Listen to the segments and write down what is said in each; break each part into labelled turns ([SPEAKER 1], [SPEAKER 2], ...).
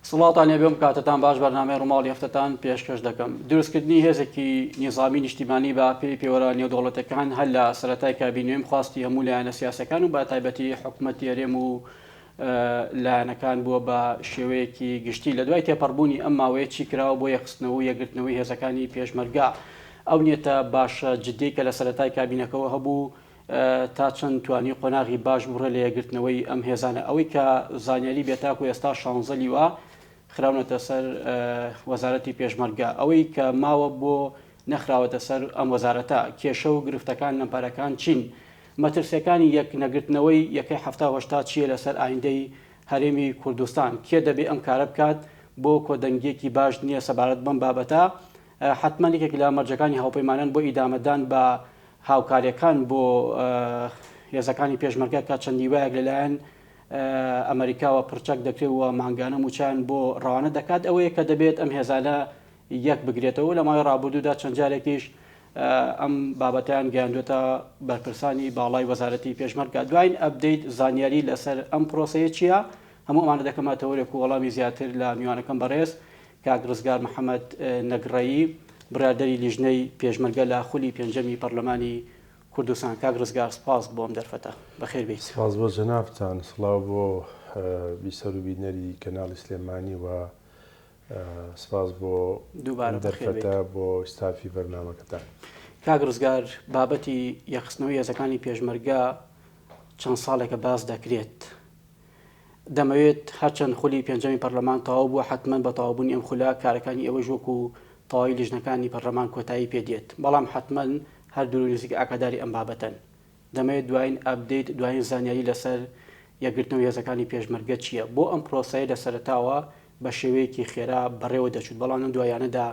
[SPEAKER 1] سڵاوتان لێبێ و کاتتان باش بەرنامەی ڕووماڵی هەفتەتان پێشکەش دەکەم. دروستکردنی هێزێکی نیزامی نیشتیمانی بە پێی پێوەرە نێودەوڵەتیەکان هەر لە سەرەتای کابینەوێم خواستی هەموو لایەنە سیاسیەکان و بە تایبەتی حکومەتی هەرێم و لایەنەکان بووە بە شێوەیەکی گشتی لە دوای تێپەڕبوونی ئەم ماوەیە چی کراوە بۆ یەکخستنەوە و یەکگرتنەوەی هێزەکانی پێشمەرگە ئەو نیەتە باشە جدیەی کە لە سەرەتای کابینەکەوە هەبوو تا چەند توانی قۆناغی باش بڕێ لە یەکگرتنەوەی ئەم هێزانە ئەوەی کە زانیاری بێت تاکو ئێستا شانزە لیوا خراونەتە سەر وەزارەتی پێشمەرگە ئەوەی کە ماوە بۆ نەخراوەتە سەر ئەم وەزارەتە کێشە و گرفتەکان لەمپەرەکان چین مەترسیەکانی یەک نەگرتنەوەی یەکەی 70 هەشتا چییە لەسەر ئایندەی هەرێمی کوردستان کێ دەبێ ئەم کارە بکات بۆ کۆدەنگیەکی باش نییە سەبارەت بەم بابەتە حەتمەن یەکێک لە مەرجەکانی هاوپەیمانان بۆ ئیدامەدان بە هاوکاریەکان بۆ هێزەکانی پێشمەرگە کە چەند لیوایەک لەلایەن ئەمریکاوە پرچەک دەکرێت و مانگانە موچان بۆ ڕەوانە دەکات ئەوەیە کە دەبێت ئەم هێزانە یەک بگرێتەوە لە ماوەی ڕابردوودا چەند جارێکیش ئەم بابەتیان گەیاندوێتە بەرپرسانی باڵای وەزارەتی پێشمەرگە دواین update زانیاری لەسەر ئەم پرۆسەیە چییە هەموو ئەمانە دەکەمە تەوەرێک و وەڵامی زیاتر لە میوانەکەم بەڕێز کاک ڕزگار محەمەد نەگڕەیی، بڕیاردەری لیژنەی پێشمەرگە لە خولی پێنجەمی پەڕلەمانی کوردستان. کاک ڕزگار سپاس بۆ ئەم دەرفەتە. بەخێر بێیت.
[SPEAKER 2] سپاس بۆ جەنابتان. سڵاو بۆ بیسەر و بینەری کەناڵی سلێمانی و سپاس بۆ
[SPEAKER 1] دووبارە
[SPEAKER 2] ئەم
[SPEAKER 1] بەخێر
[SPEAKER 2] دەرفەتە
[SPEAKER 1] بێیت.
[SPEAKER 2] بۆ ستافی بەرنامەکەتان.
[SPEAKER 1] کاک ڕزگار بابەتی یەکخستنەوەی هێزەکانی پێشمەرگە چەند ساڵێکە باس دەکرێت. دەمەوێت هەرچەند خولی پێنجەمی پەرلەمان تەواو بووە حەتمەن بە تەواوبوونی ئەم خولە کارەکانی ئێوەش وەکو تەواوی لیژنەکانی پەرلەمان کۆتایی پێ دێت بەڵام حەتمەن هەر دوور و نزیک ئاگاداری ئەم بابەتەن دەمەوێت دوایین update دوایین زانیاری لەسەر یەکگرتنەوەی هێزەکانی پێشمەرگە چییە بۆ ئەم پرۆسەیە لە سەرەتاوە بە شێوەیەکی خێرا بەڕێوە دەچوت بەڵام لەم دوایانەدا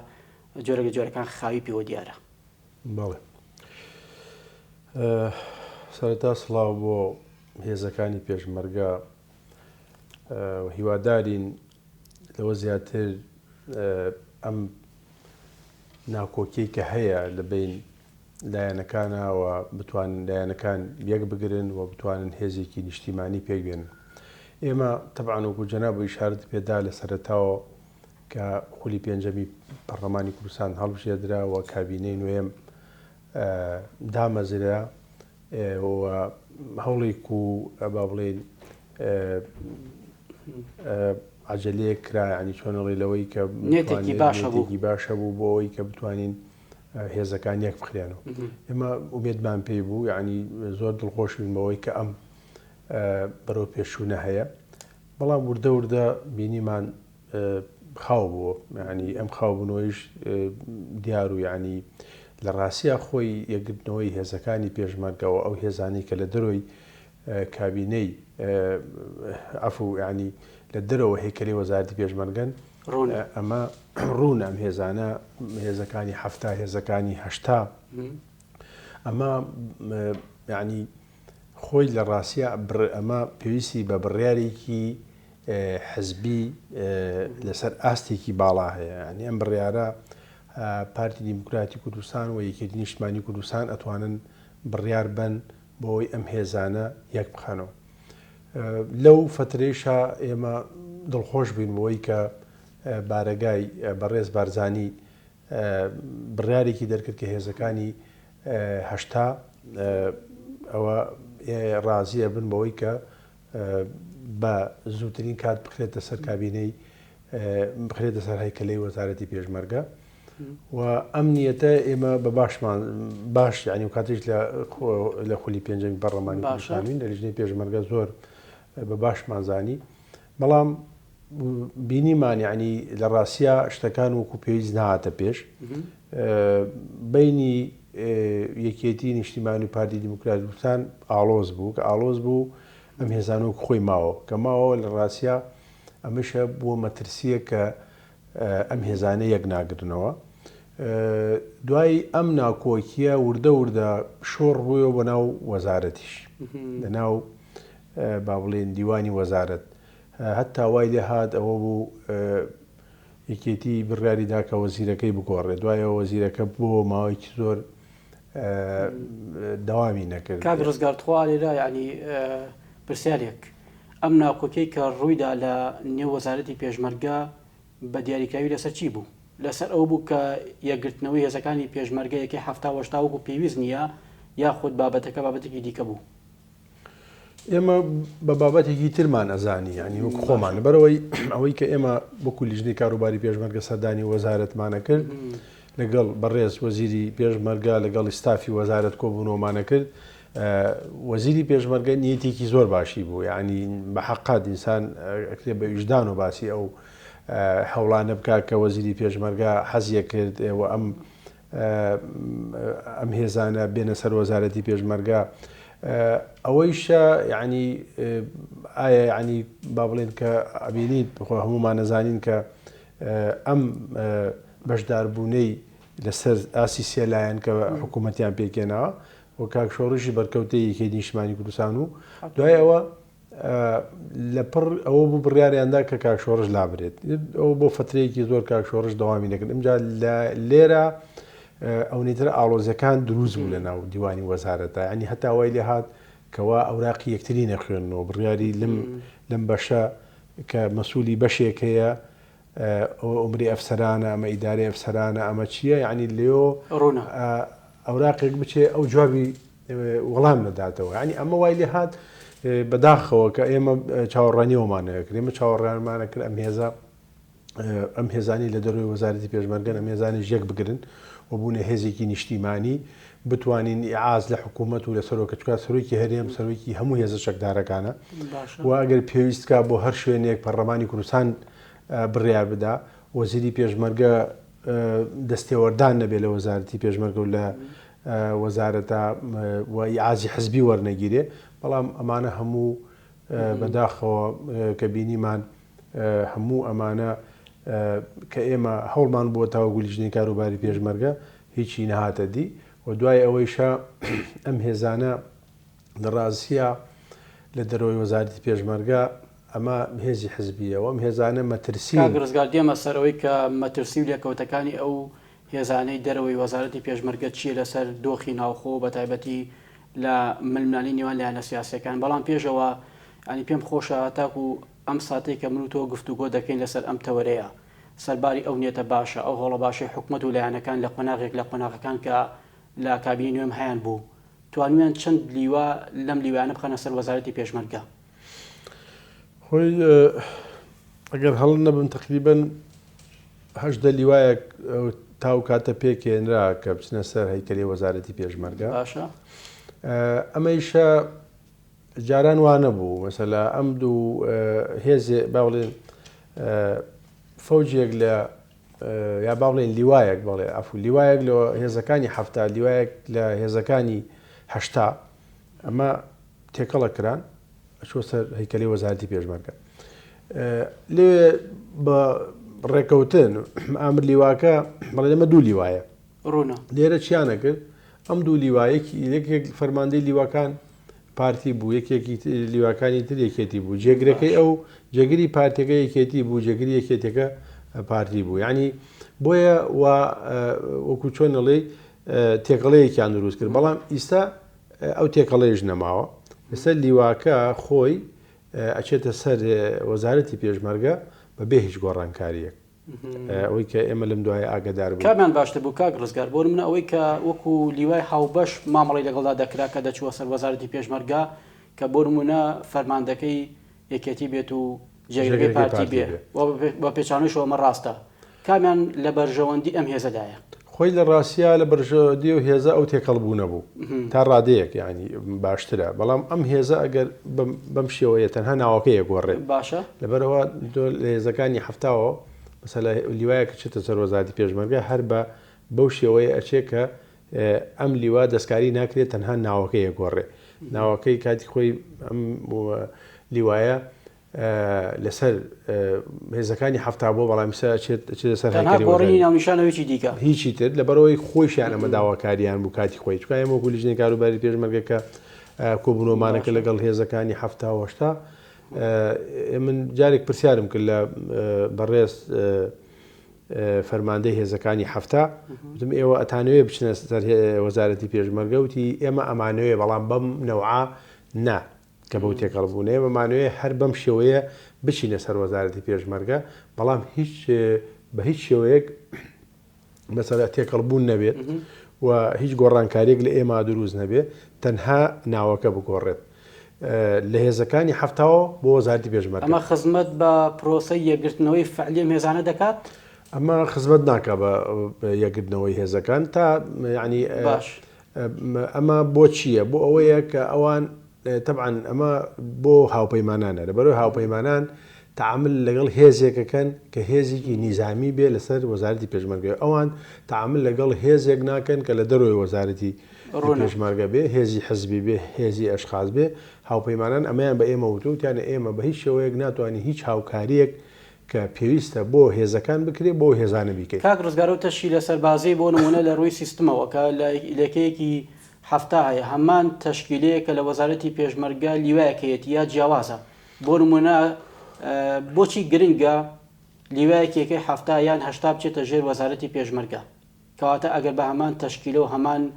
[SPEAKER 1] جۆرێک لە جۆرەکان خاوی پێوە دیارە.
[SPEAKER 2] بەڵێ سەرەتا سڵاو بۆ هێزەکانی پێشمەرگە هیوادارین لەوە زیاتر ئەم ناکۆکیەی کە هەیە لە بین لایەنەکانەوە بتوانن لایەنەکان یەک بگرن و بتوانن هێزێکی نیشتیمانی پێک بێنن. ئێمە تەبعەن وەکو جەناب ئیشارەت پێدا لە سەرەتاوە کە خولی پێنجەمی پەڕلەمانی کوردستان هەڵبژێردرا و کابینەی نۆیەم دامەزرا و هەوڵێک و با بڵێین عەجەلەیەک کرا یانی چۆن ئەڵێ لەوەی کە
[SPEAKER 1] نێتێکی باشە بوو
[SPEAKER 2] نێتێکی باشە بوو بۆ ئەوەی کە بتوانین هێزەکان یەک بخرێنەوە ئێمە ئومێدمان پێی بوو یعنی زۆر دڵخۆش بووین بەوەی کە ئەم بەرەو پێشچوونە هەیە بەڵام وردە وردە بینیمان خاو بووە یعنی ئەم خاوبوونەوەیش دیار و یعنی لە ڕاستیا خۆی یەکگرتنەوەی هێزەکانی پێشمەرگەوە ئەو هێزانەی کە لە دەرۆی کابینەی عەفو یعنی لە دەرەوە هەیکەلی وەزارەتی پێشمەرگەن
[SPEAKER 1] ڕوونە
[SPEAKER 2] ئەمە ڕوونە ئەم هێزانە هێزەکانی حەفتا هێزەکانی هەشتا ئەمە یعنی خۆی لە ڕاستیا ئەمە پێویستی بە بڕیارێکی حزبی لەسەر ئاستێکی باڵا هەیە یعنی ئەم بڕیارە پارتی دیموکراتی کوردستان و یەکێتی نیشتمانی کوردستان ئەتوانن بڕیار بەن بۆی ئەم هێزانە یەک بخەنەوە لەو فترەیشا ئێمە دڵخۆش بووین بۆی کە بارەگای بەڕێز بارزانی بڕیارێکی دەرکرد کە هێزەکانی 80 ئەوە ڕازیە بن بەوەی کە بە زووترین کات بخرێتە سەر کابینەی بخرێتە سەر هەیکەلەی وەزارەتی پێشمەرگە و ئەم نیەتە ئێمە بە باشمان باش یعنی و کاتیش لە لە خولی پێنجەمی پەڕلەمانی کوردستانین لە لیژنەی پێشمەرگە زۆر بە باشمان زانی بەڵام بینیمان یعنی لە ڕاستیا شتەکان وەکو پێویست نهاتە پێش بینی یەکێتی نیشتیمانی و پارتی دیموکرات کوردستان ئاڵۆز بوو کە ئاڵۆز بوو ئەم هێزانە وەک خۆی ماوە کە ماوە لە ڕاستیا ئەمەشە بووە مەترسیە کە ئەم هێزانە یەک ناگرنەوە دوای ئەم ناکۆکیە وردە وردە شۆڕ بوویەوە بە ناو وەزارەتیش لە ناو با بڵێن دیوانی وەزارەت هەتا وای لێ هات ئەوە بوو یەکێتی بڕیاری دا کە وەزیرەکەی بگۆڕێت، دوایەوە وەزیرەکە بۆ ماوەیەکی زۆر دەوامی نەکرد.
[SPEAKER 1] کاک ڕزگار تخوا لێرە یانی پرسیارێک. ئەم ناکۆکیەی کە ڕوویدا لە نێو وەزارەتی پێشمەرگە بە دیاریکراوی لەسەر چی بوو؟ لەسەر ئەوە بوو کە یەکگرتنەوەی هێزەکانی پێشمەرگە یەکەی 70 و 80 وەکو پێویست نییە یاخود بابەتەکە بابەتێکی دیکە بوو؟
[SPEAKER 2] ئێمە بە بابەتێکی ترمان ئەزانی یعنی وەک خۆمان لەبەرەوەی ئەوەی کە ئێمە وەکو لیژنەی کاروباری پێشمەرگە سەردانی وەزارەتمانە کرد لەگەڵ بەڕێز وەزیری پێشمەرگە لەگەڵ ستافی وەزارەت کۆبوونەوەمانە کرد وەزیری پێشمەرگە نیەتێکی زۆر باشی بوو یعنی بە حەقات ئینسان ئەکرێ بە ویژدان و باسی ئەو هەوڵانە بکات کە وەزیری پێشمەرگە حەزیە کرد ئێوە ئەم ئەم هێزانە بێنە سەر وەزارەتی پێشمەرگە ئەوەیشە یعنی ئایا یعنی با بڵێن کە ئەبینیت خۆ هەمومان نەزانین کە ئەم بەشداربوونەی لەسەر ئاسی سێلایەن کە حکوومەتیان پێکێناوە و کاک شۆڕشی بەرکەوتەی یەکێتی نیشتمانی کوردستان و دوای ئەوە لە پڕ ئەوە بوو بڕیاریاندا کە کاک شۆڕش لابرێت ئەو بۆ فترەیەکی زۆر کاک شۆڕش دەوامی نەکرد ئمجا لە لێرە ئەونیتر ئاڵۆزیەکان دروست بوو لە ناو دیوانی وەزارەتە ینی هەتا وای لێ هات کەوا ئەوراقی یەکتری نەخوێنەوە بڕیاری لەم لەم بەشە کە مەسوولی بەشێک هەیە ئەوە ئومری ئەفسەرانە، ئەمە ئیدارەی ئەفسەرانە، ئەمە چییە، یانی لێۆ
[SPEAKER 1] ڕوونە.
[SPEAKER 2] ئەوراقێک بچێ ئەو جوابی وەڵام نەداتەوە، یانی ئەمە وای لێ هات بەداخەوە کە ئێمە چاوەڕوانی ئەومان نەکرد، ئێمە چاوەڕوانمان نەکرد ئەم هێزە ئەم هێزانی لە دەرەوەی وەزارەتی پێشمەرگەن ئەم هێزانیش یەک بگرن و بوونە هێزێکی نیشتیمانی بتوانین ئیعاز لە حکوومەت و لە سەرۆکە چکا سەرۆکی هەرێم سەرۆکی هەموو هێزە چەکدارەکانە و ئەگەر پێویست کا بۆ هەر شوێنێک پەرلەمانی کوردستان بڕیار بدا، وەزیری پێشمەرگە دەستێوەردان نەبێ لە وەزارەتی پێشمەرگە و لە وەزارەتە و ئیعازی حزبی وەرنەگیرێ، بەڵام ئەمانە هەموو بەداخەوە کە بینیمان هەموو ئەمانە کە ئێمە هەوڵمان بووە تاوەکو لیژنەی کاروباری پێشمەرگە هیچی نەهاتە دی و دوای ئەوەیشە ئەم هێزانە لە ڕاستیا لە دەرەوەی وەزارەتی پێشمەرگە ئەمە هێزی حزبییە و ئەم هێزانە مەترسین.
[SPEAKER 1] کاک ڕزگار دێمە سەر ئەوەی کە مەترسی و لێکەوتەکانی ئەو هێزانەی دەرەوەی وەزارەتی پێشمەرگە چییە لەسەر دۆخی ناوخۆ و بەتایبەتی لە ململانێی نێوان لایەنە سیاسییەکان، بەڵام پێش ئەوە یانی پێم خۆشە تاکو ئەم ساتەی کە من و تۆ گفتوگۆ دەکەین لەسەر ئەم تەوەرەیە سەرباری ئەو نیەتە باشە ئەو هەوڵە باشەی حکومەت و لایەنەکان لە قۆناغێک لە قۆناغەکان کە لە کابینەی نوێم هەیان بوو توانیان چەند لیوا لەم لیوایانە بخەنە سەر وەزارەتی پێشمەرگە؟
[SPEAKER 2] خۆی ئەگەر هەڵە نەبم تەقریبەن 18 لیوایەک تاو کاتە پێکێنرا کە بچنە سەر هەیکەلی وەزارەتی پێشمەرگە
[SPEAKER 1] باشە
[SPEAKER 2] ئەمەیشە جاران وا نەبوو مەسەلا ئەم دوو هێزێ با بڵێن فەوجێک لە یا با بڵێین لیوایەک بەڵێ عەفو لیوایەک لە هێزەکانی 70 لیوایەک لە هێزەکانی 80 ئەمە تێکەڵە کران ئەچوە سەر هەیکەلی وەزارەتی پێشمەرگە لێ بە ڕێکەوتن ئامر لیواکە بەڵێ لەمە دوو لیوایە
[SPEAKER 1] ڕوونە
[SPEAKER 2] لێرە چیانە کرد ئەم دوو لیوایەکی یەکێک فەرماندەی لیواکان پارتی بوو یەکێکی لیواکانی تر یەکێتی بوو جێگرەکەی ئەو جێگری پارتەکە یەکێتی بوو جێگری یەکێتەکە پارتی بوو یعنی بۆیە و وەکو چۆن نەڵێی تێکەڵەیەکیان دروست کرد بەڵام ئیستا ئەو تێکەڵەیش نەماوە ئێستا لیواکە خۆی ئەچێتە سەر وەزارەتی پێشمەرگە بەبێ هیچ گۆڕانکاریەک ئەوەی کە ئێمە لەم دوایە ئاگادار بووین.
[SPEAKER 1] کامیان باشتر بوو کاک ڕزگار؟ بۆ نمونە ئەوەی کە وەکو لیوای هاوبەش مامەڵەی لەگەڵدا دەکرا کە دەچووە سەر وەزارەتی پێشمەرگە کە بۆ نمونە فەرماندەکەی یەکێتی بێت و جێگرەکەی پارتی بێ و بە پێچانەشەوە ئەمە ڕاستە کامیان لە بەرژەوەندی ئەم هێزەدایە؟
[SPEAKER 2] خۆی لە ڕاستیا لە بەرژەوەندی ئەو هێزە ئەو تێکەڵ بوونە بوو تا ڕادەیەک یانی باشترە بەڵام ئەم هێزە ئەگەر بەم شێوەیە تەنها ناوەکەی ئەگۆڕێ
[SPEAKER 1] باشە
[SPEAKER 2] لەبەرئەوە تۆ لە هێزەکانی حەفتاوە مەسەلە لیوایەک چێتە سەر وەزارەتی پێشمەرگە هەر بە بەو شێوەیە ئەچێ کە ئەم لیوا دەستکاری ناکرێت تەنها ناوەکەی ئەگۆڕێ ناوەکەی کاتی خۆی ئەم لیوایە لەسەر هێزەکانی 70 بۆ بەڵام ئیستا ئەچێت ئەچێتە سەر
[SPEAKER 1] تەنها
[SPEAKER 2] هەیکەلی
[SPEAKER 1] گۆڕینی
[SPEAKER 2] وەزاری
[SPEAKER 1] ناونیشان و هیچی دیکە.
[SPEAKER 2] هیچی تر لەبەرئەوەی خۆیشیان ئەمە داواکاریان بوو کاتی خۆی چونکە ئێمە وەکو لیژنەی کاروباری پێشمەرگە کە کۆبوونەوەمانە کرد
[SPEAKER 1] باشە.
[SPEAKER 2] لەگەڵ هێزەکانی 70 و 80 من جارێک پرسیارم کرد لە بەڕێز فەرماندەی هێزەکانی 70 وتم ئێوە ئەتانەوێ بچنە سەر وەزارەتی پێشمەرگە وتی ئێمە ئەمانەوێ بەڵام بەم نەوعە نا. کە بەو تێکەڵ بوونە ئێمە مانەوێ هەر بەم شێوەیە بچینە سەر وەزارەتی پێشمەرگە بەڵام هیچ بە هیچ شێوەیەک مەسەلە تێکەڵ بوون نەبێت و هیچ گۆڕانکاریەک لە ئێمە دروست نەبێت تەنها ناوەکە بگۆڕێت لە هێزەکانی حەفتاوە بۆ وەزارەتی پێشمەرگە.
[SPEAKER 1] ئەمە خزمەت بە پرۆسەی یەکگرتنەوەی فعلی ئەم هێزانە دەکات؟
[SPEAKER 2] ئەمە خزمەت ناکا بە یەکگرتنەوەی هێزەکان تا یعنی
[SPEAKER 1] باش
[SPEAKER 2] ئەمە بۆ چییە؟ بۆ ئەوەیە کە ئەوان تەبعەن ئەمە بۆ هاوپەیمانانە لەبەرئەوەی هاوپەیمانان تەعامل لەگەڵ هێزێک ئەکەن کە هێزێکی نیزامی بێ لەسەر وەزارەتی پێشمەرگە ئەوان تەعامل لەگەڵ هێزێک ناکەن کە لە دەرەوەی وەزارەتی پێشمەرگە بێ هێزی حزبی بێ هێزی ئەشخاص بێ هاوپەیمانان ئەمەیان بە ئێمە وتووە وتیانە ئێمە بە هیچ شێوەیەک ناتوانین هیچ هاوکارییەک کە پێویستە بۆ هێزەکان بکرێ بۆ هێزانە بیکەین.
[SPEAKER 1] کاک ڕزگار ئەو تەشکیلە سەربازیەی بۆ نموونە لە ڕووی سیستمەوە کە لە لەکەیەکی 70 هەیە هەمان تەشکیلەیە کە لە وەزارەتی پێشمەرگە لیوایەک هەیەتی یا جیاوازە بۆ نموونە بۆچی گرنگە لیوایەکی یەکەی 70 یان 80 بچێتە ژێر وەزارەتی پێشمەرگە کەواتە ئەگەر بە هەمان تەشکیلە و هەمان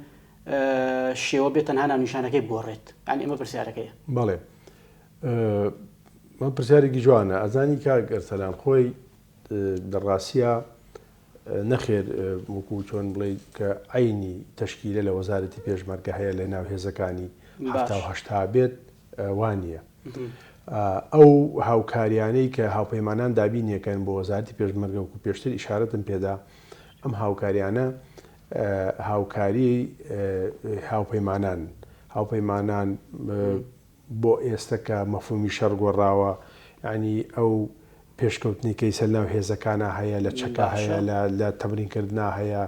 [SPEAKER 1] شێوە بێت تەنها ناونیشانەکەی بگۆڕێت یانی ئەمە پرسیارەکەیە.
[SPEAKER 2] بەڵێ ئەمە پرسیارێکی جوانە ئەزانی کاک ئەرسەلان خۆی لە ڕاستیا نەخێر وەکو چۆن بڵێ کە عینی تەشکیلە لە وەزارەتی پێشمەرگە هەیە لە ناو هێزەکانی هەشتا بێت وانە. ئەو هاوکاریانەی کە هاوپەیمانان دابینیەکەن بۆ وەزارەتی پێشمەرگە وەکو پێشتر ئیشارەتم پێدا ئەم هاوکاریانە هاوکاری هاوپەیمانان هاوپەیمانان بۆ ئێستە کە مەفهومی شەڕ گۆڕاوە یانی ئەو پێشکەوتنی کە ئیسە لەناو هێزەکانا هەیە لە چەکا هەیە لە لە تەمرین کردنا هەیە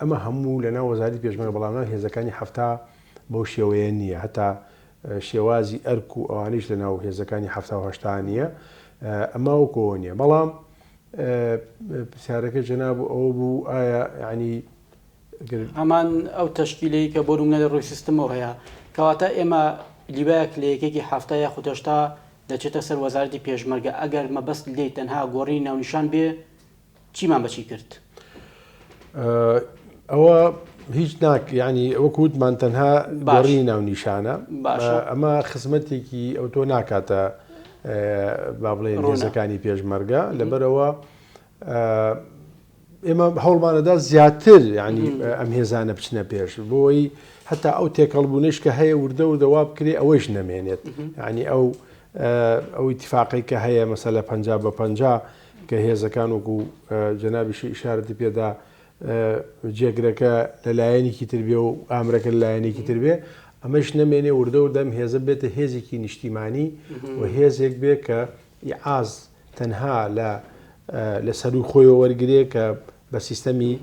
[SPEAKER 2] ئەمە هەموو لەناو وەزارەتی پێشمەرگە بەڵام ناو هێزەکانی 70 بەو شێوەیە نییە هەتا شێوازی ئەرک و ئەوانیش لەناو هێزەکانی 70 و 80 نییە ئەمە وەکەوە نییە بەڵام پرسیارەکە جەناب ئەوە بوو ئایا یعنی
[SPEAKER 1] هەمان ئەو تەشکیلەی کە بۆ نمونە لە ڕووی سیستمەوە هەیە کەواتە ئێمە لیوایەک لە یەکێکی 70 یاخود 80 دەچێتە سەر وەزارەتی پێشمەرگە ئەگەر مەبەست لێی تەنها گۆڕینی ناونیشان بێ چیمان بەچی کرد؟
[SPEAKER 2] ئەوە هیچ ناک ینی وەکو وتمان تەنها گۆڕینی ناونیشانە ئەمە خزمەتێکی ئەو تۆ ناکاتە با بڵێن هێزەکانی پێشمەرگە لەبەرەوە ئێمە هەوڵمانەدا زیاتر ینی ئەم هێزانە بچنە پێش بۆی هەتا ئەو تێکەڵبوونەش کە هەیە وردە وردە وا بکرێ ئەوەیش نەمێنێت ینی ئەو ئەو ئیتفاقی کە هەیە مەسەلە پ بە پ کە هێزەکان وەکو جەنابیشی ئیشارەتی پێدا جێگرەکە لە لایەنێکی تر بێ و ئامرەکە لە لایەنێکی تر بێ ئەمەش نەمێنێ وردە وردەم هێزە بێتە هێزێکی نیشتیمانی و هێزێک بێ کە ئیعاز تەنها لە لە سەرووی خۆیەوە وەرگرێ کە بە سیستەمی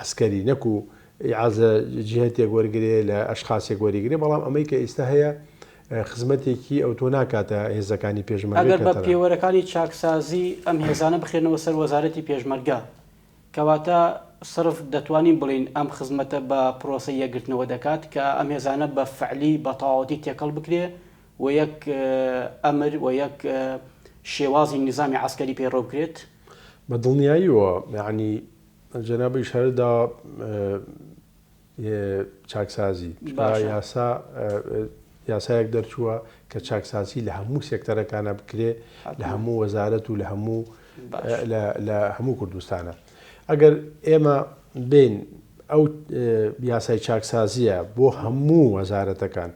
[SPEAKER 2] عەسکەری نەکو ئیعاز لە جیهەتێک وەرگرێ لە ئەشخاسێک وەریگرێ بەڵام ئەمەی کە ئیستا هەیە خزمەتێکی ئەوتۆ ناکاتە هێزەکانی پێشمەرگە
[SPEAKER 1] ئەگەر بە پێوەرەکانی چاکسازی ئەم هێزانە بخرێنەوە سەر وەزارەتی پێشمەرگە کەواتە سرف دەتوانین بڵێین ئەم خزمەتە بە پرۆسەی یەکگرتنەوە دەکات کە ئەم هێزانە بە فعلی بە تەواوەتی تێکەڵ بکرێ و یەک ئەمر و یەک شێوازی نیزامی عەسکەری پەیڕەو بکرێت؟
[SPEAKER 2] بە دڵنیاییەوە یەعنی جەنابت ئیشارەت دا چاکسازی چونکە یاسا یاسایەک دەرچووە کە چاکسازی لە هەموو سێکتەرەکانە بکرێ لە هەموو وەزارەت و لە هەموو لە هەموو کوردستانە ئەگەر ئێمە بین ئەو یاسای چاکسازیە بۆ هەموو وەزارەتەکان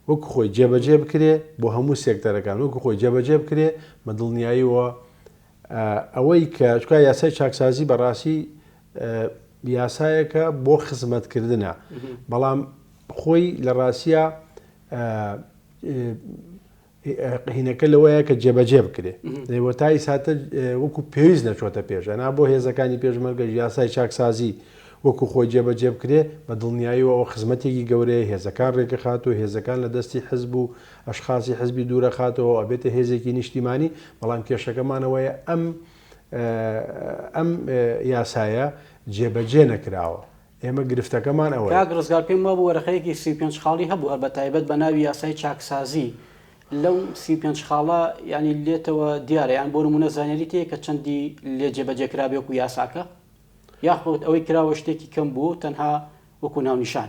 [SPEAKER 2] وەکو خۆی جێبەجێ بکرێ بۆ هەموو سێکتەرەکان وەکو خۆی جێبەجێ بکرێ بە دڵنیاییەوە ئەوەی کە چکا یاسای چاکسازی بەڕاستی یاسایەکە بۆ خزمەتکردنە بەڵام خۆی لە ڕاستە هینەکە لەوەیە کە جێبەجێ بکرێ و تا ئی ساتە وەکو پێویست نەچۆتە پێش ئەنا بۆ هێزەکانی پێشمەرگەش یاسای چاکسازی وەکو خۆی جێبەجێ بکرێ بە دڵنیاییەوە ئەوە خزمەتێکی گەورەیە هێزەکان رێکەخات و هێزەکان لە دەستی حزب و ئەشخاسی حزبی دوورەخاتەوە ئەبێتە هێزێکی نیشتیمانی بەڵام کێشەکەمان ئەوەیە ئەم ئەم یاسایە جێبەجێ نەکراوە ئێمە گرفتەکەمان ئەوەیە.
[SPEAKER 1] کاک ڕزگار پێم وابوو وەرەقەیەکی 35 خاڵی هەبوو هەر بە تایبەت بە ناوی یاسای چاکسازی لەو 35 خاڵە یانی لێتەوە دیارە یان بۆ نموونە زانیاریت هەیە کە چەندی لێ جێبەجێ کرابێ وەکو یاساکە یاخود ئەوەی کراوە شتێکی کەم بووە و تەنها وەکو ناونیشان؟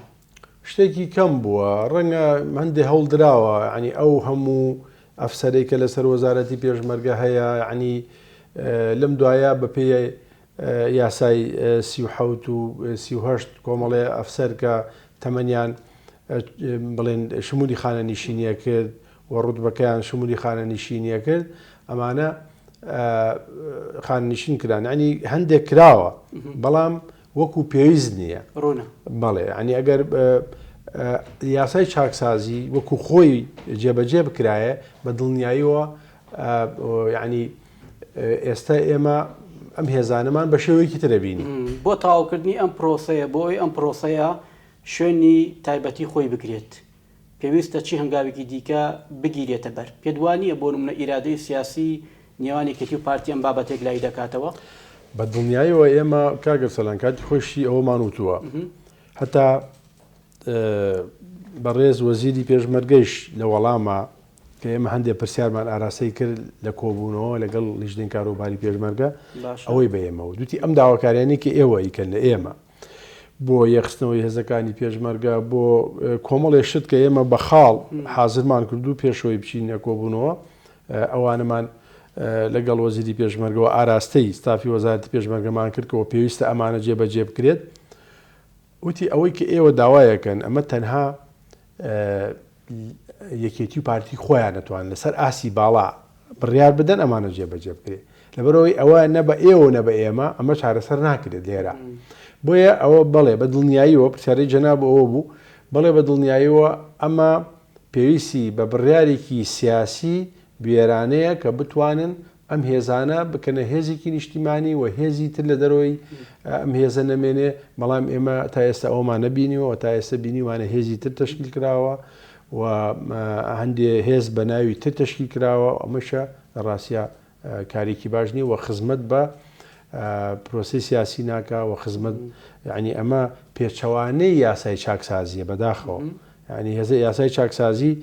[SPEAKER 2] شتێکی کەم بووە، ڕەنگە هەندێ هەوڵ دراوە، یانی ئەو هەموو ئەفسەرەی کە لەسەر وەزارەتی پێشمەرگە هەیە، یانی لەم دوایە بەپێی یاسای 37 و 38 کۆمەڵێ ئەفسەر کە تەمەنیان بڵێن شمولی خانەنیشینیە کرد و ڕوتبەکەیان شمولی خانەنیشینیە کرد، ئەمانە خانەنیشین کران، یانی هەندێک کراوە، بەڵام وەکو پێویست نییە.
[SPEAKER 1] ڕوونە.
[SPEAKER 2] بەڵێ یانی ئەگەر یاسای چاکسازی وەکو خۆی جێبەجێ بکرایە بە دڵنیاییەوە یانی ئێستا ئێمە ئەم هێزانەمان بە شێوەیەکی ترە بینی.
[SPEAKER 1] بۆ تەواوکردنی ئەم پرۆسەیە بۆ ئەوەی ئەم پرۆسەیە شوێنی تایبەتی خۆی بگرێت پێویستە چی هەنگاوێکی دیکە بگیرێتە بەر؟ پێت وا نییە بۆ نموونە ئیرادەی سیاسی نێوان یەکێتی و پارتی ئەم بابەتە یەکلایی دەکاتەوە؟
[SPEAKER 2] بە دڵنیایەوە ئێمە کاک ئەرسەلان کاتی خۆیشی ئەوەمان وتووە هەتا بەڕێز وەزیری پێشمەرگەیش لە وەڵاما کە ئێمە هەندێک پرسیارمان ئاراستەی کرد لە کۆبوونەوە لەگەڵ لیژنەی کاروباری پێشمەرگە ئەوەی بە ئێمە وت وتی ئەم داواکاریانەی کە ئێوە ئیکەن لە ئێمە بۆ یەکخستنەوەی هێزەکانی پێشمەرگە، بۆ کۆمەڵێ شت کە ئێمە بە خاڵ حازرمان کردو پێشەوەی بچینە کۆبوونەوە ئەوانەمان لەگەڵ وەزیری پێشمەرگەوە ئاراستەی ستافی وەزارەتی پێشمەرگەمان کرد کەەوە پێویستە ئەمانە جێبەجێ بکرێت. وتی ئەوەی کە ئێوە داوایەکەن ئەمە تەنها یەکێتی و پارتی خۆیان ئەتوان لەسەر ئاستی باڵا بڕیار بدەن ئەمانە جێبەجێ بکرێت لەبەرئەوەی ئەوە نە بە ئێوە و نە بە ئێمە ئەمە چارەسەر ناکرێت لێرە بۆیە ئەوە بەڵێ بە دڵنیاییەوە پرسیارەی جەناب ئەوە بوو بەڵێ بە دڵنیاییەوە ئەمە پێویستی بە بڕیارێکی سیاسی بوێرانەیە کە بتوانن ئەم هێزانە بکەنە هێزێکی نیشتیمانی و هێزی تر لە دەرەوەی ئەم هێزە نەمێنێ، بەڵام ئێمە تا ئێستا ئەوەمان نەبینیوە و تا ئێستا بینیومانە هێزی تر تەشکیل کراوە و هەندێ هێز بە ناوی تر تەشکیل کراوە، ئەمەشە لە ڕاستیا کارێکی باش نییە و خزمەت بە پرۆسەی سیاسی ناکا و خزمەت یانی ئەمە پێچەوانەی یاسای چاکسازییە بەداخەوە. یانی هێزە یاسای چاکسازی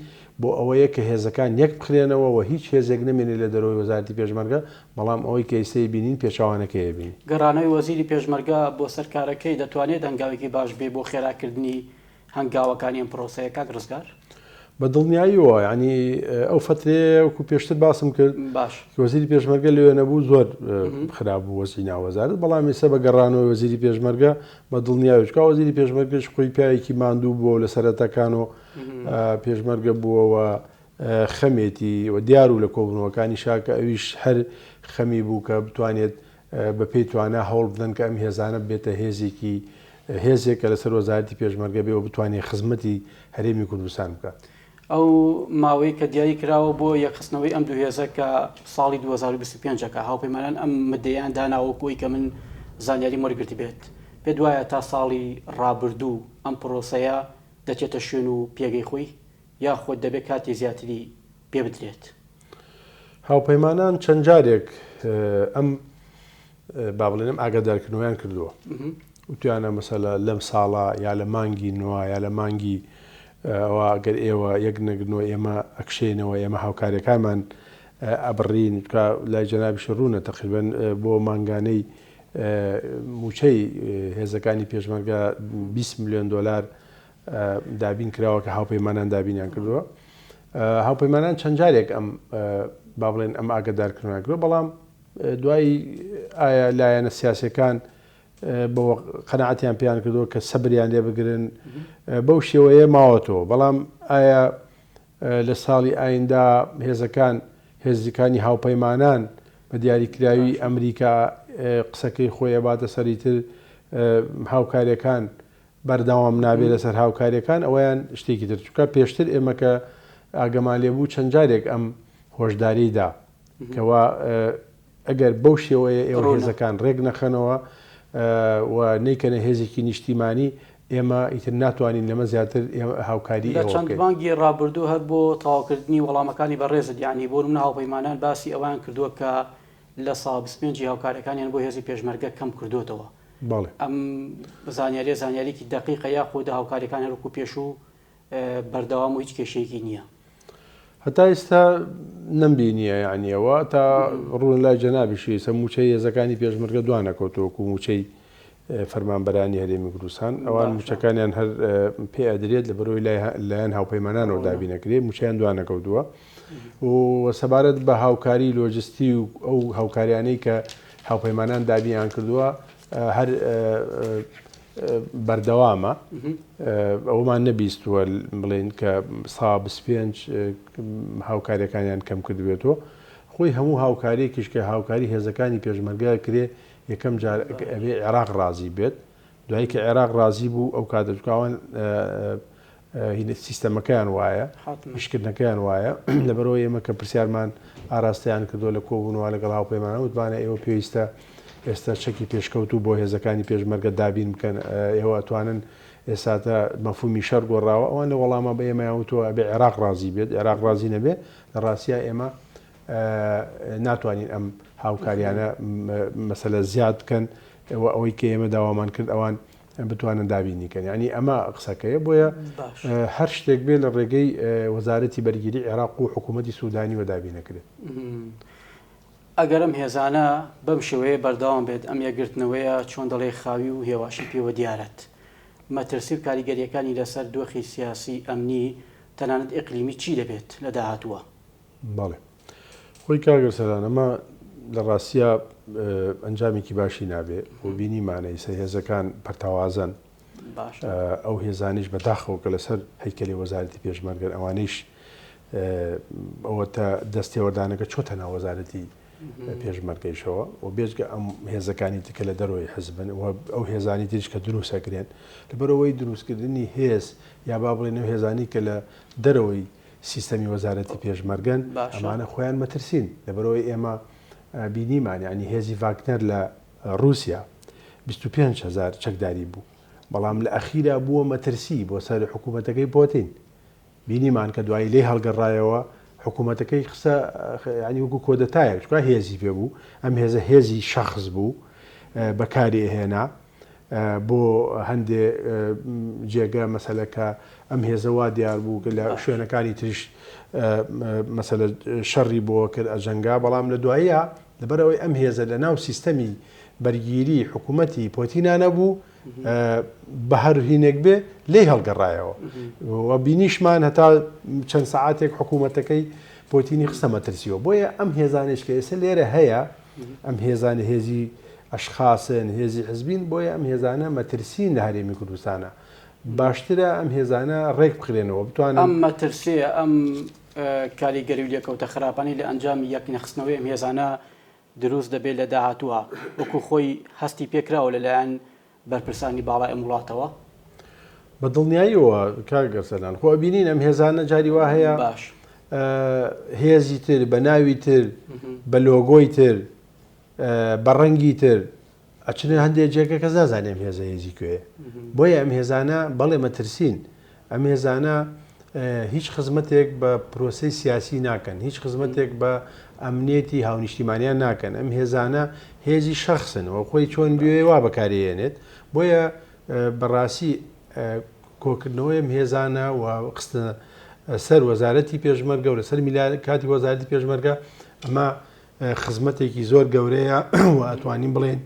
[SPEAKER 2] بۆ ئەوەیە کە هێزەکان یەک بخرێنەوە و هیچ هێزێک نەمێنێ لە دەرەوەی وەزارەتی پێشمەرگە، بەڵام ئەوەی کە ئیستە ئەیبینین پێچەوانەکەی ئەبینین.
[SPEAKER 1] گەڕانەوەی وەزیری پێشمەرگە بۆ سەر کارەکەی دەتوانێت هەنگاوێکی باش بێ بۆ خێراکردنی هەنگاوەکانی ئەم پرۆسەیە کاک ڕزگار؟
[SPEAKER 2] بە دڵنیاییەوە یانی ئەو فەترەیە وەکو پێشتر باسم کرد
[SPEAKER 1] باش
[SPEAKER 2] کە وەزیری پێشمەرگە لەوێ نەبوو زۆر خراپ بوو وەزعی ناو وەزارەت، بەڵام ئێستا بە گەڕانەوەی وەزیری پێشمەرگە بە دڵنیاوی چونکە وەزیری پێشمەرگەش خۆی پیاوێکی ماندوو بووە و لە سەرەتاکانەوە پێشمەرگە بووە و خەمێتی و دیار و لە کۆبوونەوەکانیشا کە ئەویش هەر خەمی بوو کە بتوانێت بە پێی توانا هەوڵ بدەن کە ئەم هێزانە ببێتە هێزێکی هێزێک کە لەسەر وەزارەتی پێشمەرگە بێ و بتوانێت خزمەتی هەرێمی کوردستان بکات.
[SPEAKER 1] ئەو ماوەی کە دیاری کراوە بۆ یەکخستنەوەی ئەم دوو هێزە کە ساڵی 2025 ەکە هاوپەیمانان ئەم مدەیان داناوە وەکو ئەوی کە من زانیاریم وەرگرتبێت پێت وایە تا ساڵی ڕابردوو ئەم پرۆسەیە دەچێتە شوێن و پێگەی خۆی یاخود دەبێت کاتی زیاتری پێ بدرێت؟
[SPEAKER 2] هاوپەیمانان چەند جارێک ئەم با بڵێن ئەم ئاگادارکردنەوەیان کردووە وتویانە مەسەلە لەم ساڵە یا لە مانگی نوە یا لە مانگی ئەوە گەر ئێوە یەک نەگرنەوە ئێمە ئەکشێنەوە ئێمە هاوکاریەکانمان ئەبڕین لای جەنابیش ڕوونە تقریبا بۆ مانگانەی موچەی هێزەکانی پێشمەرگە 20 میلیۆن دلار دابین کراوە کە هاوپەیمانان دابینیان کردووە هاوپەیمانان چەند جارێک ئەم با بڵێن ئەم ئاگادارکردنەوەیان کردووە بەڵام دوایی ئایا لایەنە سیاسیەکان بەوە قەناعەتیان پێیان کردووە کە سەبریان لێ بگرن بەو شێوەیە ماوەتەوە بەڵام ئایا لە ساڵی ئایندا هێزەکان هێزەکانی هاوپەیمانان بە دیاریکراوی ئەمریکا قسەکەی خۆی ئەباتە سەری تر هاوکاریەکان بەردەوام نابێ لەسەر هاوکاریەکان ئەوەیان شتێکی تر چونکە پێشتر ئێمە کە ئاگەمان لێ بوو چەند جارێک ئەم هۆشداری دا کەوا ئەگەر بەو شێوەیە ئێوە هێزەکان ڕێک نەخەنەوە و نەیکەنە هێزێکی نیشتیمانی ئێمە ئیتر ناتوانین لەمە زیاتر هاوکاری
[SPEAKER 1] لە چەند مانگی ڕابردوو هەر بۆ تەواوکردنی وەڵامەکانی بەڕێزت یانی بۆ نمونە هاوپەیمانان باسی ئەوەیان کردووە کە 25% ی هاوکاریەکانیان بۆ هێزی پێشمەرگە کەم کردووەتەوە
[SPEAKER 2] بەڵێ.
[SPEAKER 1] ئەم زانیاریە زانیاریکی دەقیقە یاخود هاوکاریەکان هەروەکو پێشوو بەردەوام و هیچ کێشەیەکی نییە؟
[SPEAKER 2] هەتا ئیستا نەمبینیە یانی ئەوە تا ڕوون لای جەنابیشی ئیستا مووچەی هێزەکانی پێشمەرگە دوانەکەوتووە وەکو مووچەی فەرمانبەرانی هەرێمی کوردستان ئەوان موچەکانیان هەر پێ ئەدرێت لە بەرەوەی لایەن هاوپەیمانانەوە دابینەکرێت موچەیان دوانەکەوتووە و سەبارەت بە هاوکاری لۆجستی و ئەو هاوکاریانەی کە هاوپەیمانان دابیان کردووە هەر بەردەوامە ئەومان نەبیستووە بڵێن کە سا 25 هاوکاریەکانیان کەم کردبێتەوە خۆی هەموو هاوکاریەکیش کە هاوکاری هێزەکانی پێشمەرگە کرێ یەکەم جار ئەبێ عێراق ڕازی بێت دوایی کە عێراق ڕازی بوو ئەو کاتە چونکە ئەوان سیستەمەکەیان وایە ئیشکردنەکەیان وایە لەبەرەوە ئێمە کە پرسیارمان ئاراستەیان کردووە لە کۆبوونەوە لەگەڵ هاوپەیمانان وتمانە ئێوە پێویستە ئێستا چەکی پێشکەوتوو بۆ هێزەکانی پێشمەرگە دابین بکەن ئێوە ئەتوانن ئێساتە مەفهومی شەڕ گۆڕاوە ئەوان لە وەڵامە بە ئێمەیان وتووە ئەبێ عێراق ڕازی بێت عێراق ڕازی نەبێ لە ڕاستیا ئێمە ناتوانین ئەم هاوکاریانە مەسەلە زیاد بکەن و ئەوەی کە ئێمە داوامان کرد ئەوان بتوانن دابینی کەن یعنی ئەمە قسەکەیە بۆیە هەر شتێک بێ لە ڕێگەی وەزارەتی بەرگیری عێراق و حکوومەتی سوودانی و دابینەکرێت.
[SPEAKER 1] ئەگەر ئەم هێزانە بەم شێوەیە بەردەوام بێت ئەم یەکگرتنەوەیە چۆن دەڵێ خاوی و هێواشی پێوە دیارەت مەترسی و کاریگەریەکانی لەسەر دۆخی سیاسی ئەمنی تەنانەت ئیقلیمی چی دەبێت لە داهاتووە؟
[SPEAKER 2] بەڵێ خۆی کاک ئەرسەلان ئەمە لە ڕاستیا ئەنجامێکی باشی نابێ و بینیمانە ئیسە هێزەکان پەرتەوازەن ئەو هێزانیش بەداخەوە کە لەسەر هەیکەلی وەزارەتی پێشمەرگەن ئەوانەیش ئەوە تا دەستێوەردانەکە چۆتە ناو وەزارەتی پێشمەرگەیشەوە و بێجگە ئەم هێزەکانی تر کە لە دەرەوەی حزبن و ئەو هێزانی تریش کە دروستەکرێن لەبەرەوەی دروستکردنی هێز یا با بڵێن ئەو هێزانی کە لە دەرەوەی سیستەمی وەزارەتی پێشمەرگەن، ئەمانە خۆیان مەترسین، لەبەرئەوەی ئێمە بینیمان یانی هێزی ڤاگنەر لە ڕووسیا 25 هەزار چەکداری بوو، بەڵام لە ئەخیرا بووە مەترسی بۆ سەر حکوومەتەکەی پۆتین، بینیمان کە دوایی لێی هەڵگەڕایەوە حکوومەتەکەی خستە یانی وەکوو کۆدەتایەک، چونکە هێزی پێ بوو، ئەم هێزە هێزی شەخس بوو بەکاری ئەهێنا. بۆ هەندێ جێگە مەسەلە کە ئەم هێزە وا دیار بوو کە لە شوێنەکانی تریش مەسەلە شەڕی بۆ کرد ئەجەنگا بەڵام لە دواییە لەبەرئەوەی ئەم هێزە لە ناو سیستەمی بەرگیری حکوومەتی پۆتینا نەبوو بە هەر هینێک بێ لێی هەڵگەڕایەوە و بینیشمان هەتا چەند سەعاتێک حکوومەتەکەی پۆتینی خستە مەترسیەوە بۆیە ئەم هێزانێش کە ئێستا لێرە هەیە ئەم هێزانە هێزی ئەشخاسن، هێزی حزبین، بۆیە ئەم هێزانە مەترسین لە هەرێمی کوردستانا. باشترە ئەم هێزانە ڕێک بخرێنەوە، بتوانن.
[SPEAKER 1] ئەم مەترسییە، ئەم کاریگەری و لێکەوتە خراپانەی لە ئەنجامی یەکنەخستنەوەی ئەم هێزانە دروست دەبێت لە داهاتووە، وەکو خۆی هەستی پێکراوە لەلایەن بەرپرسانی باڵای ئەم وڵاتەوە؟
[SPEAKER 2] بە دڵنیاییەوە کاک ئەرسەلان، خۆ ئەبینین ئەم هێزانە جاری وا هەیە
[SPEAKER 1] باش.
[SPEAKER 2] هێزی تر بە ناوی تر بە لۆگۆی تر بە ڕەنگی تر ئەچنە هەندێک جێگە کەس نازانێ ئەم هێزە هێزی کوێیە بۆیە ئەم هێزانە بەڵێ مەترسین ئەم هێزانە هیچ خزمەتێک بە پرۆسەی سیاسی ناکەن، هیچ خزمەتێک بە ئەمنیەتی هاونیشتیمانیان ناکەن، ئەم هێزانە هێزی شەخسن و خۆی چۆن بوێ وا بەکارێنێت، بۆیە بەڕاستی کۆکردنەوەی ئەم هێزانە و خستنە سەر وەزارەتی پێشمەرگە و لەسەر کاتی وەزارەتی پێشمەرگە ئەمە خزمەتێکی زۆر گەورەیە و ئەتوانین بڵێین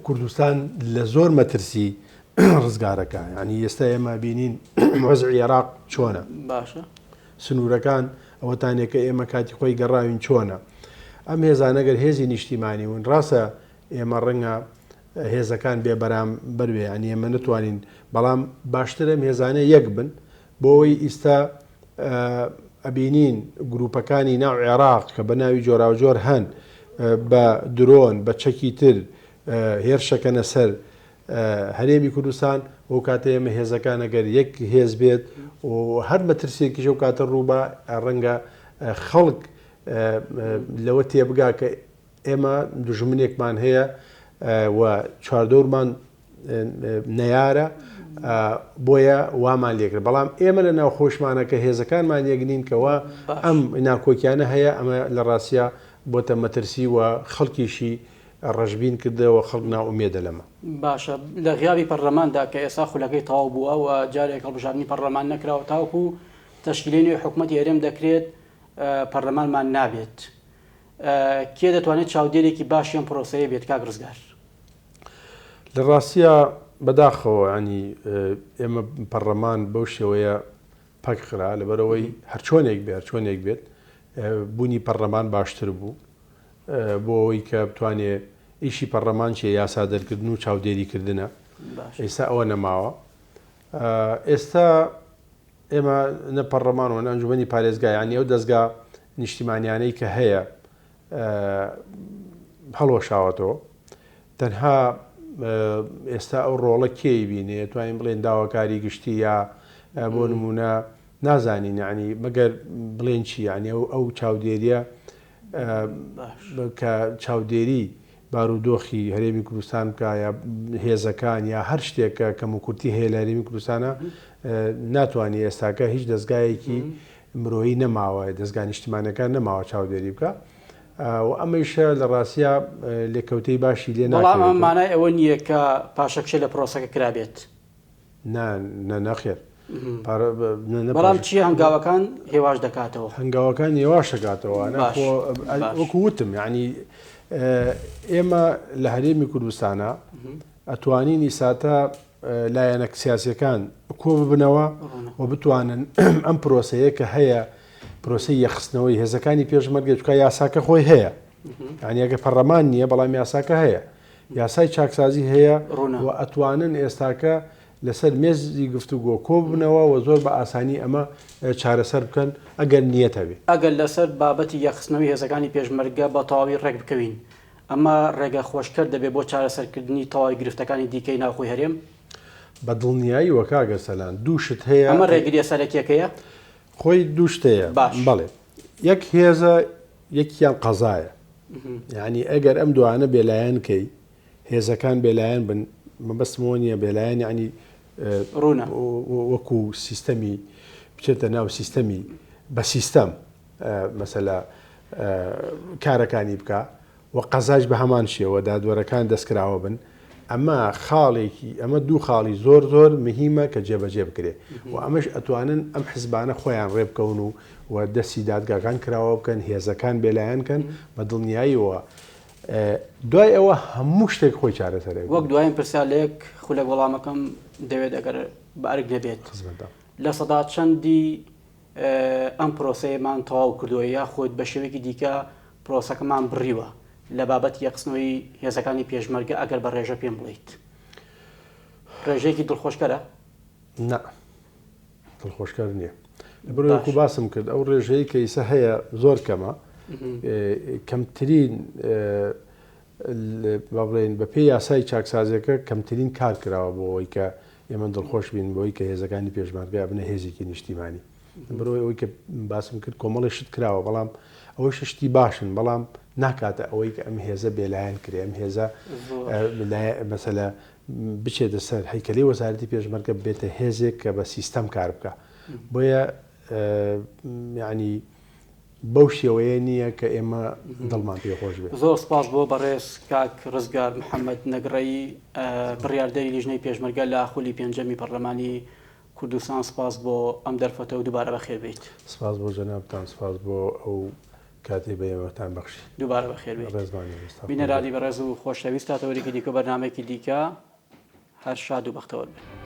[SPEAKER 2] کوردستان لە زۆر مەترسی ڕزگارەکە ینی ئێستا ئێمە بینین وەزعی عێراق چۆنە
[SPEAKER 1] باشە
[SPEAKER 2] سنوورەکان ئەوەتانێکە ئێمە کاتی خۆی گەڕاوین چۆنە ئەم هێزانەگەر هێزی نیشتیمانی ون ڕاستە ئێمە ڕەنگە هێزەکان بێ بەرام بەروێ ینی ئێمە نتوانین بەڵام باشترم هێزانە یەک بن بۆ ئەوەی ئیستا ئەبینین گروپەکانی ناو عێراق کە بە ناوی جۆراوجۆر هەن بە درۆن بە چەکی تر هێرشەکەنە سەر هەرێمی کوردستان ئەو کاتە ئێمە هێزەکان ئەگەر یەک هێز بێت و هەر مەترسیەکیش ئەو کاتە ڕووبا ڕەنگە خەڵک لەوە تێبگا کە ئێمە دوژمنێکمان هەیە و چواردەورمان نەیارە بۆیە وامان لێکرد بەڵام ئێمە لە ناو خۆشمانە کە هێزەکانمان یەک نین کەوا ئەم ناکۆکیانە هەیە ئەمە لە ڕاستیا بۆتە مەترسی و خەڵکیشی ڕەشبین کردەوە خەڵک نائومێدە لەمە.
[SPEAKER 1] باشە لە غیابی پەرلەماندا کە ئێستا خولەکەی تەواو بووە و جارێک هەڵبژاردنی پەرلەمان نەکراوە تاوەکو تەشکیلەی نوێی حکومەتی هەرێم دەکرێت پەرلەمانمان نابێت کێ دەتوانێت چاودێرێکی باشی ئەم پرۆسەیە بێت کاک ڕزگار؟
[SPEAKER 2] لە ڕاستیا بەداخەوە ینی ئێمە پەڕلەمان بەو شێوەیە پەک خرا لەبەرئەوەی هەرچۆنێک بێ هەرچۆنێک بێت بوونی پەڕلەمان باشتر بوو بۆ ئەوەی کە بتوانێ ئیشی پەڕلەمان چیە یاسا دەرکردن و چاودێری کردنە ئێستا ئەوە نەماوە ئێستا ئێمە نە پەڕلەمان و نە ئەنجومەنی پارێزگا یانی ئەو دەزگا نیشتیمانیانەی کە هەیە هەڵوەشاوەتەوە تەنها ئێستا ئەو ڕۆڵە کێی بینێ توانین بڵێن داواکاری گشتی یا بۆ نمونە نازانین یعنی مەگەر بڵێن چی یعنی ئەو ئەو چاودێریە کە چاودێری بارودۆخی هەرێمی کوردستان بکە یا هێزەکان یا هەر شتێک کە کەموکورتی هەیە لە هەرێمی کوردستانە ناتوانانی ئێستاکە هیچ دەستگایەکی مرۆیی نەماوە دەستگا نیشتیمانەکان نەماوە چاودێری بکە و ئەمەیشە لە ڕاستیا لێکەوتەی باشی لێ
[SPEAKER 1] بەڵام ئەمە مانای ئەوە نییە کە پاشەکشە لە پرۆسەکە کرابێت.
[SPEAKER 2] نا نا نەخێر.
[SPEAKER 1] بەڵام چی هەنگاوەکان هێواش دەکاتەوە؟
[SPEAKER 2] هەنگاوەکان هێواش دەکاتەوە وەکو وتم یعنی ئێمە لە هەرێمی کوردستانە ئەتوانین ئیساتە لایەنە سیاسیەکان کۆ ببنەوە و بتوانن ئەم پرۆسەیە کە هەیە پرۆسەی یەخستنەوەی هێزەکانی پێشمەرگە چکە یاساکە خۆی هەیە یعنی ئەگە پەرلەمان نییە بەڵام یاساکە هەیە یاسای چاکسازی هەیە و ئەتوانن ئێستاکە لەسەر مێزی گفتوگۆ کۆ ببنەوە و زۆر بە ئاسانی ئەمە چارەسەر بکەن ئەگەر نیەت هەبێ.
[SPEAKER 1] ئەگەر لەسەر بابەتی یەکخستنەوەی هێزەکانی پێشمەرگە بە تەواوی ڕێک بکەوین، ئەمە ڕێگە خۆشکەر دەبێت بۆ چارەسەرکردنی تەواوی گرفتەکانی دیکەی ناوخۆی هەرێم؟
[SPEAKER 2] بە دڵنیاییەوە کاک ئەرسەلان دوو شت هەیە.
[SPEAKER 1] ئەمە ڕێگرییە سەرەکییەکەیە؟
[SPEAKER 2] خۆی دوو شت هەیە.
[SPEAKER 1] باش.
[SPEAKER 2] بەڵێ. یەک هێزە، یەکیان قەزایە. یانی ئەگەر ئەم دوانە بێلایەن کەی، هێزەکان بێلایەن بن، مەبەستم ئەوە نییە بێلایەن یانی
[SPEAKER 1] ڕوونە.
[SPEAKER 2] وەکوو سیستەمی بچێتە ناو سیستەمی بە سیستەم مەسەلە کارەکانی بکا و قەزاش بە هەمان شێوە دادوەرەکان دەستکراوە بن ئەمە خاڵێکی ئەمە دوو خاڵی زۆر زۆر مهمە کە جێبەجێ بکرێ و ئەمەش ئەتوانن ئەم حزبانە خۆیان ڕێبکەون و و دەستی دادگاکان کراوە بکەن هێزەکان بێلایەن کەن بە دڵنیاییەوە دوای ئەوە هەموو شتێک خۆی چارەسەر
[SPEAKER 1] وەک دوایین پرسیار لە یەک خولەک وەڵامەکەم دەوێت ئەگەر بە ئەرک نەبێت لە سەدا چەندی ئەم پرۆسەیەمان تەواو کردووە یاخود بە شێوەیەکی دیکە پرۆسەکەمان بڕیوە لە بابەتی یەکخستنەوەی هێزەکانی پێشمەرگە ئەگەر بە ڕێژە پێم بڵێیت ڕێژەیەکی دڵخۆشکەرە؟
[SPEAKER 2] نا دڵخۆشکەر نییە لەبەر وەکو باسم کرد ئەو ڕێژەیە کە ئیسە هەیە زۆر کەمە کەمترین با بڵێین بە پێی یاسای چاکسازیەکە کەمترین کار کراوە بۆ ئەوەی کە ئێمە دڵخۆش بین بەوەی کە هێزەکانی پێشمەرگە ئەبنە هێزێکی نیشتیمانی بەرەوەی ئەوەی کە باسم کرد کۆمەڵی شت کراوە بەڵام ئەوەی شتی باشن بەڵام ناکاتە ئەوەی کە ئەم هێزە بێلایەن کرێ ئەم هێزە مەسەلە بچێتە سەر هەیکەلی وەزارەتی پێشمەرگە بێتە هێزێک کە بە سیستەم کار بکە بۆیە یعنی بەو شێوەیە نییە کە ئێمە دڵمان پێ خۆش بێت.
[SPEAKER 1] زۆر سپاس بۆ بەڕێز کاک ڕزگار محەمەد نەگڕەیی بڕیاردەری لیژنەی پێشمەرگە لە خولی پێنجەمی پەڕلەمانی کوردستان سپاس بۆ ئەم دەرفەتە و دووبارە بەخێر بێیت.
[SPEAKER 2] سپاس بۆ جەنابتان سپاس بۆ ئەو کاتەی بە ئێمەتان بەخشی.
[SPEAKER 1] دووبارە بەخێر بێیت.
[SPEAKER 2] ڕێزمان مامۆستا.
[SPEAKER 1] بینەرانی بەڕێز و خۆشەویست تا تەوەرێکی دیکە و بەرنامەیەکی دیکە هەر شاد و بەختەوەر بن.